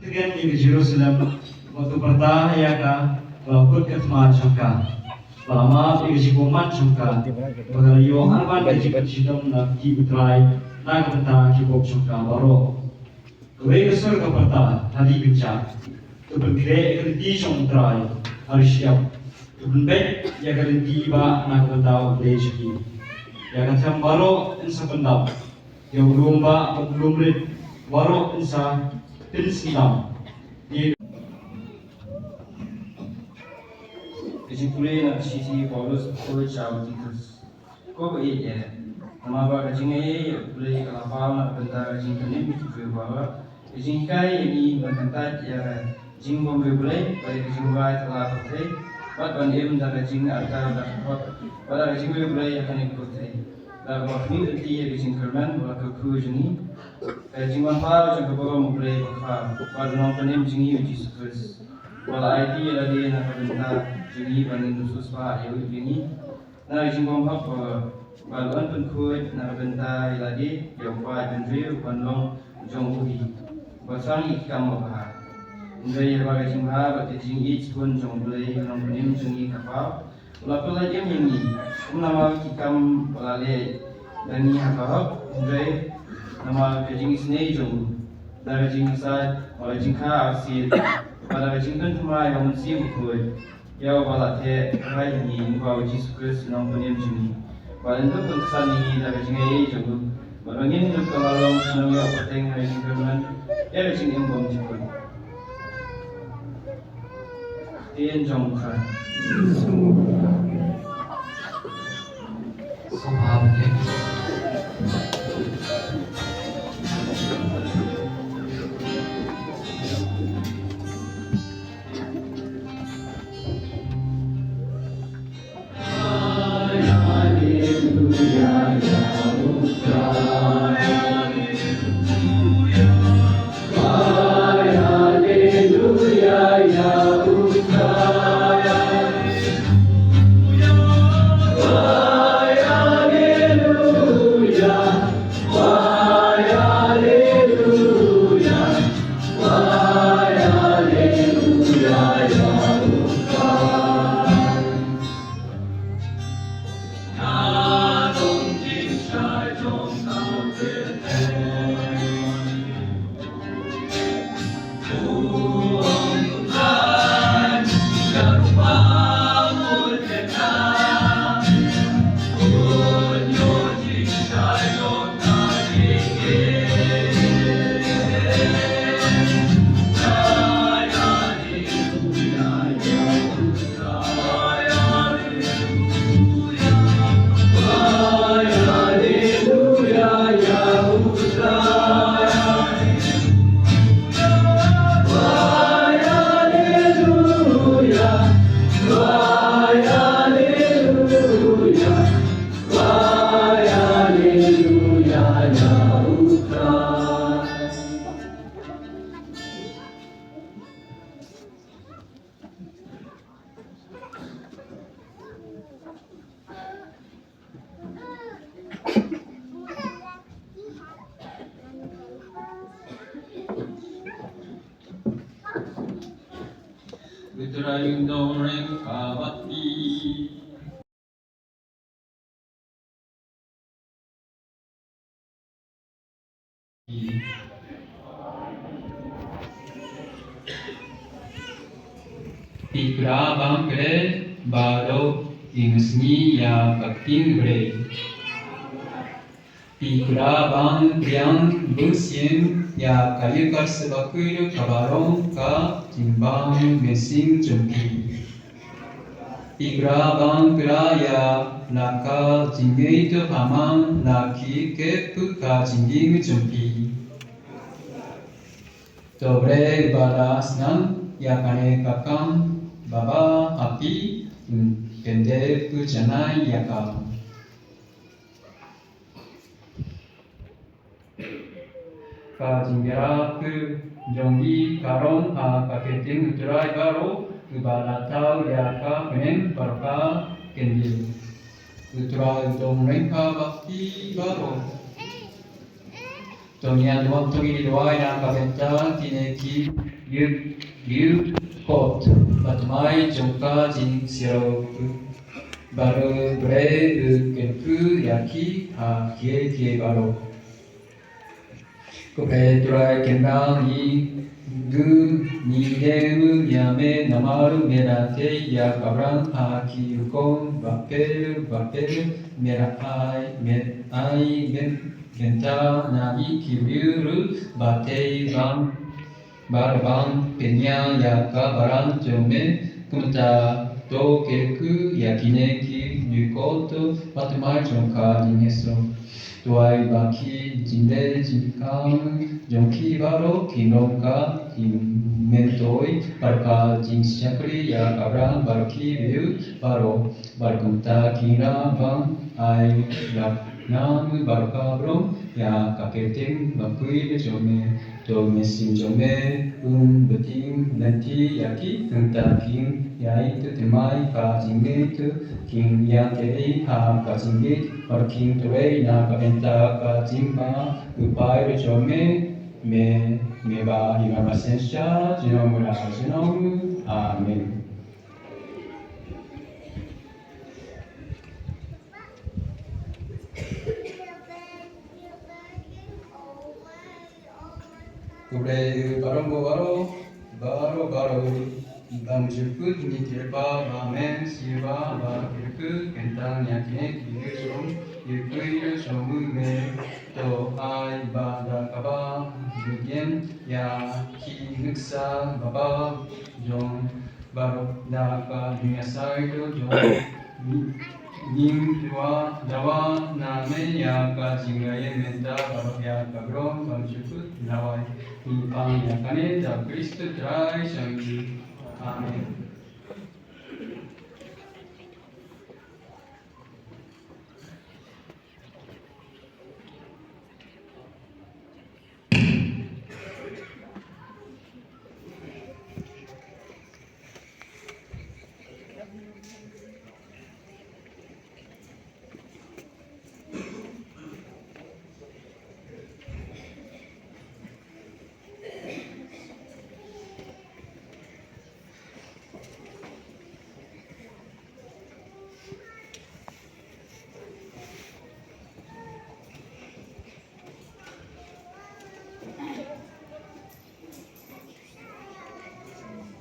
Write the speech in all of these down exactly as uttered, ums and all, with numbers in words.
Tyrken ïa ka Jerusalem, bad to pyrta ïa ka, ba la kut ka thma jong ka, ba la map ïa ka jingkyrmen jong ka, ba ka la ïoh arngut ka jingpynshitom na ka kti U Trai na ka bynta ki pop jong ka baroh. Kawei ka sur ka pyrta, ha ki kynjah, to pynkhreh ïa ka lynti jong U Trai ha ri shyiap, to pynbeit ïa ka lynti ba na ka bynta U Blei jong ngi. Ïa ka them baroh yn sa pyndap, ïa u lum ba, u lum rit baroh yn sa pynsyndam. Ïa ka jingpule na ka shithi u Paulus u khuid sha u Titus. Ko ba ïeit eh, namar ba ka jingaiei ïa U Blei ka la paw na ka bynta ka jingpynim ïa ki briew baroh, ka jinghikai ïa ngi ban kyntait ïa ka jingbymriewblei bad ïa ka jingrai thala pyrthei, bad ban im da ka jingartatien da ka hok bad da ka jingriewblei ha kane ka pyrthei. Da kaba khmih lynti ïa ka jingkyrmen ba la kyrkhu jong ngi, ka jingwanphaw jong ka burom U Blei bakhuid bad u Nongpynim jong ngi U Jisu Khrist, uba la aiti ïa lade na ka bynta jong ngi ba ngin ïoh sngewsih ïa u ïa ngi. Na ka jingbymhok ba, ba la pynkhuid na ka bynta ïa lade ïa u paid bynriew ban long jong u hi, uba thrang ïa ki kam babha. Hynrei ïa ba ka jingbha bad ka jingïeit sbun jong U Blei u Nongpynim jong ngi ka paw, u la pyllait im ïa ngi, ym namar ki kam ba la leh da ngi ha ka hok, hynrei namar ka jingisynei jong u, da ka jingïasaid bad ka jingkha arsien bad da ka jingpynthymmai ha u Mynsiem Bakhuid, ïa uba la theh kyrhai ha ngi, uba U Jisu Khrist u Nongpynim jong ngi, ba la ïakynduh pynksan ïa ngi da ka jingaiei jong u, bad ba ngin ïakynduh ka la long shnong ïoh pateng ha ka jingkyrmen ïa ka jingim bymjukut. Ktien jong U Trai. U Trai un don ryngkat bad phi. Phi khreh bang khreh baroh, phin sngew ïa ka ktien briew. Phi khreh bang pdiang bun sien ïa ka ïukor sha baroh kaba rong ka jingbam mynsiem jong phi. Phi khreh bang khreh ïa la ka jingngeit to ha man la ki kep ka jingim jong phi. To Blei ba la sdang ïa kane ka kam baba ha phi, un pyndep janai ïa ka. Ka jingïarap jong ngi ka rong ha ka kyrteng U Trai baroh, uba la thaw ïa ka bneng baroh ka kyndit. U Trai u don ryngkat bad phi baroh. To ngin ïa duwai, to ngin ïa duwai na ka bynta kine ki ïukor bad thymmai jong ka jingsngew. Ba U Blei u kyrkhu ïa ki ha kiei kiei baroh. Ko Blei Trai kynrad ngi, ngi dei ïa me namar me la tei ïa ka briew ha ki rukom bapher bapher, me la ai, me ai bynta na ngi ki briew ruh ba tei bang, ba bang pynïar ïa ka balang jong me. Kumta to kyrkhu ïa kine ki ïukor bad thymmai jong ka jingïasoh. Duwai ba ki jingdei jingkhang jong ki baroh kin long ka jingmyntoi bad ka jingshakri ïa ka briew bad ki briew baroh. Bad kumta kin lah ban ai lad nam bad ka burom ïa ka kyrteng bakhuid jong me. To mynsiem jong me un bteng lynti ïa ki, kumta kin ïai to thymmai ka jingngeit, to kin ïa tei ha ka jingngeit, bad kin trei na ka bynta ka jingma, U Blei jong me, me, me ba ïa ma ba shisha junom la junom. Amen. Khublei baroh baroh, baroh baroh. Bam jukut ngi kyrpad ba men shisha ba kyrkhu kyntang ïa kine ki ïa jong, ïa khuid ïa jong me, to ai ba da kaba bteng ïa ki nuksa baba jong baroh da ka jingïasai to jong ngi, ngi dawa, dawa na me ïa ka jingïaid mynta baroh ïa ka burom bam jukut lawei. Ngi pang ïa kane da U Khrist U Trai jong ngi. Amen.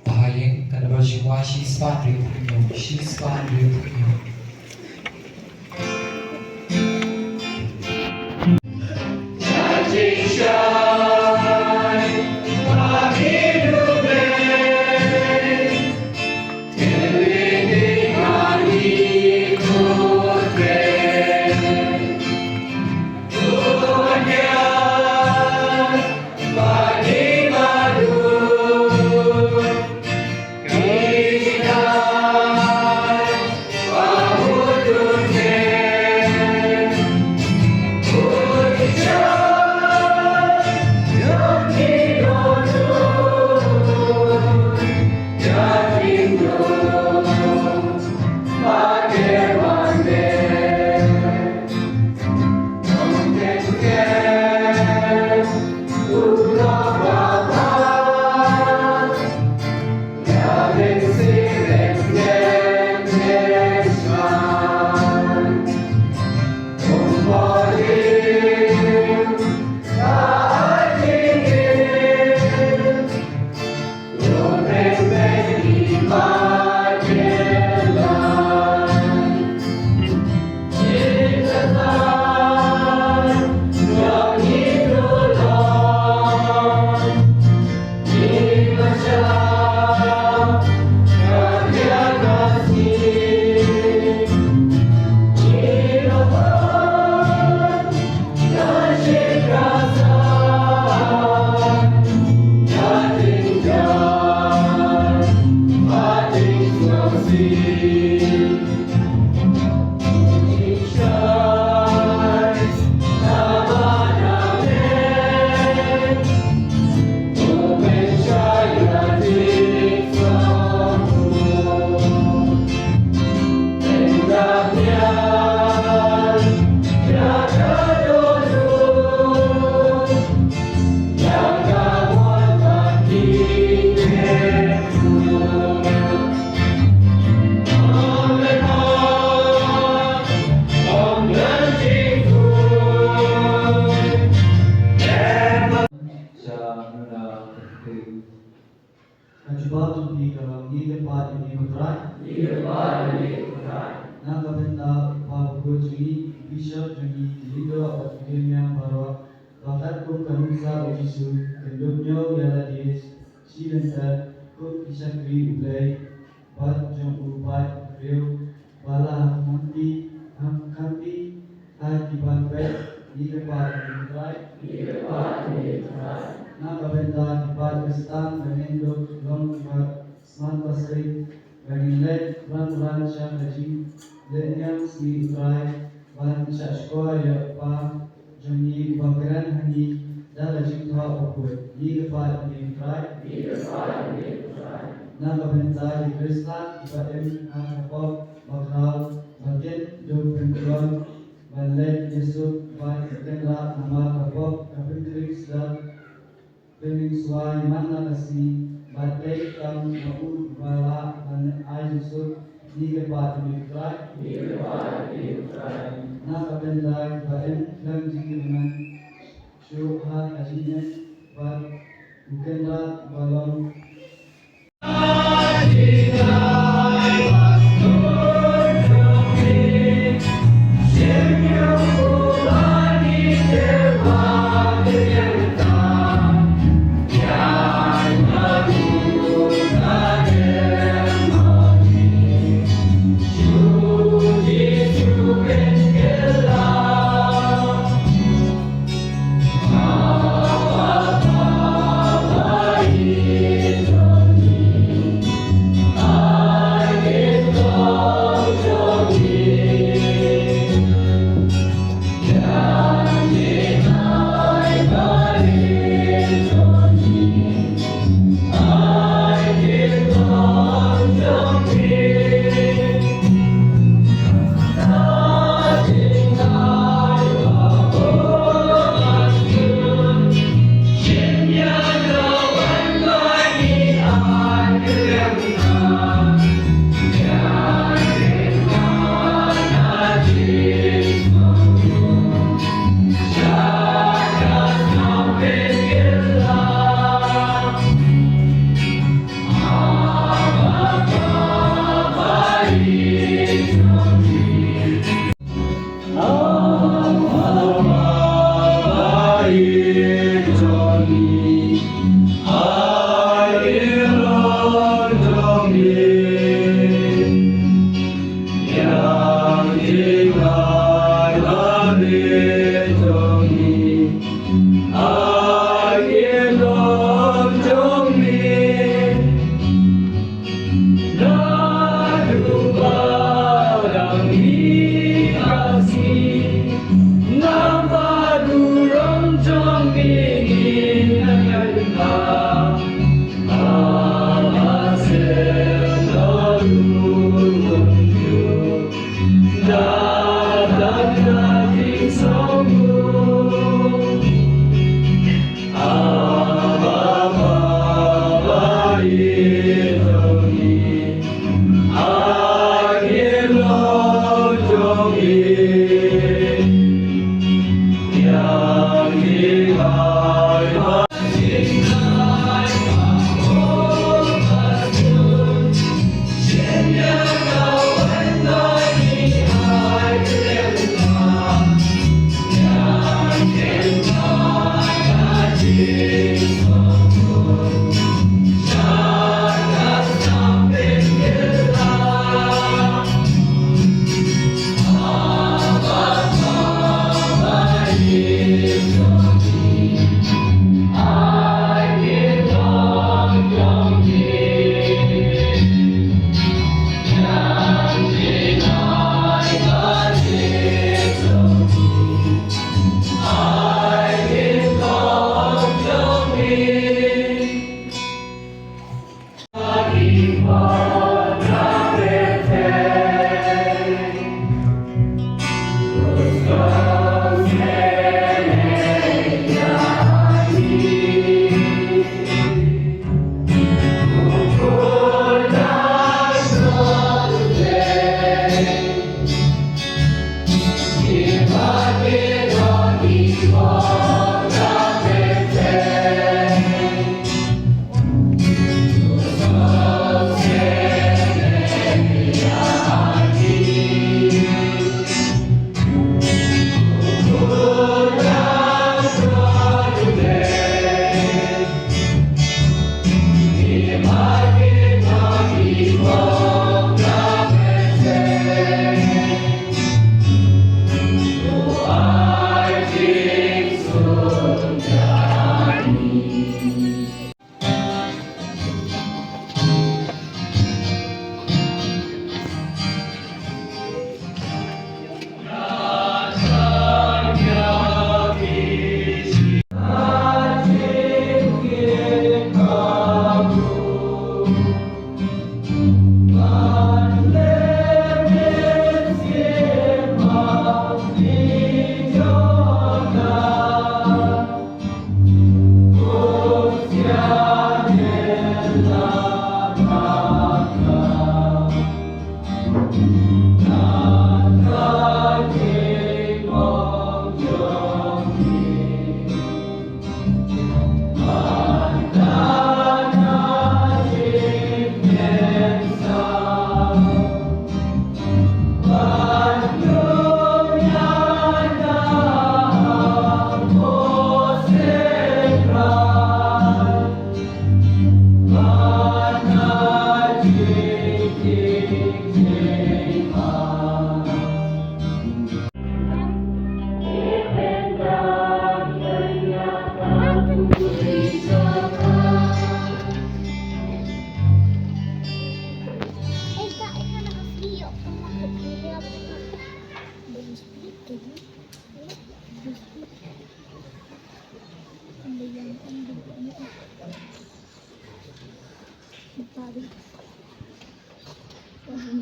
Pahayeng ka naba shi wa shi spah hynriew phew hynñiew, shi spah hynriew phew hynñiew. Ka jubab jong phi ka long, ngi kyrpad ïa me ko Trai. Ngi kyrpad ïa me ko Trai. Na ka bynta u kpa bakhuid jong ngi, u bishop jong ngi, ki lyngdoh bad ki nongïalam baroh, ba katkum ka nuksa u Jisu kin dup ñiew ïa lade shi lynter kum ki shakri U Blei bad jong u paid briew ba la khamti, kham-, khamti ha ki ban peit. Ngi kyrpad ïa me ko Trai. Ngi kyrpad ïa me ko Trai. Na ka bynta ki paid Khristan ba ngin dup long kiba smat ba syriem, ba ngin leit rang rang sha ka jinglehniam sngi U Trai, ban shah shkor ïa u Kpa jong ngi uba kren ha ngi da la jingthoh bakhuid. Ngi kyrpad ïa me ko Trai. Ngi kyrpad ïa me ko Trai. Na ka bynta ki Khristan kiba im ha ka pop bakhraw, ba kin dup pynkulmar ban leit ïasuk bad kynrad, namar ka pop ka pynkhreh sdang pynïasoh man la ka sngi, bad dei tang ma u ba lah ban ai jingsuk. Ngi kyrpad ïa me ko Trai. Ngi kyrpad ïa me ko Trai. Na ka bynta kiba im khlem jingkyrmen shuh ha ka jingngeit bad u kynrad ba long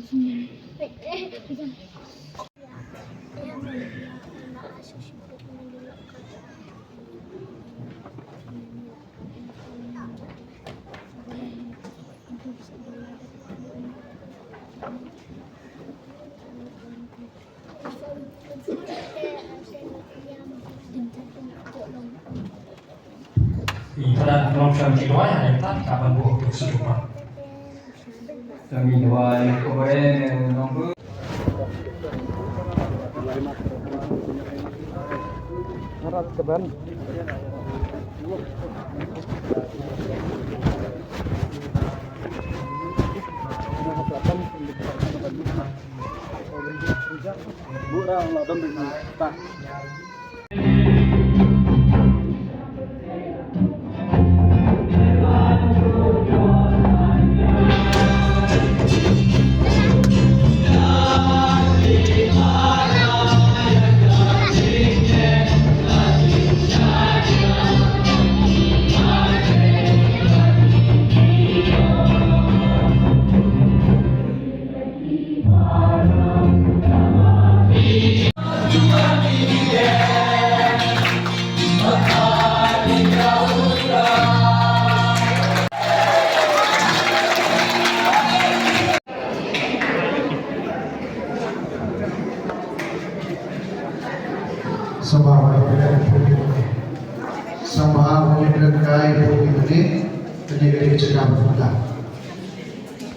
Ita da nong sham ki duwai ha ita ka ban buh tu sedupa. Kami duwai ko bare nong bu. Harap ke ban. Sngewbha wan ïa phi, sngewbha wan ïa phi kai phi mane, kane ka dei ka jaka ba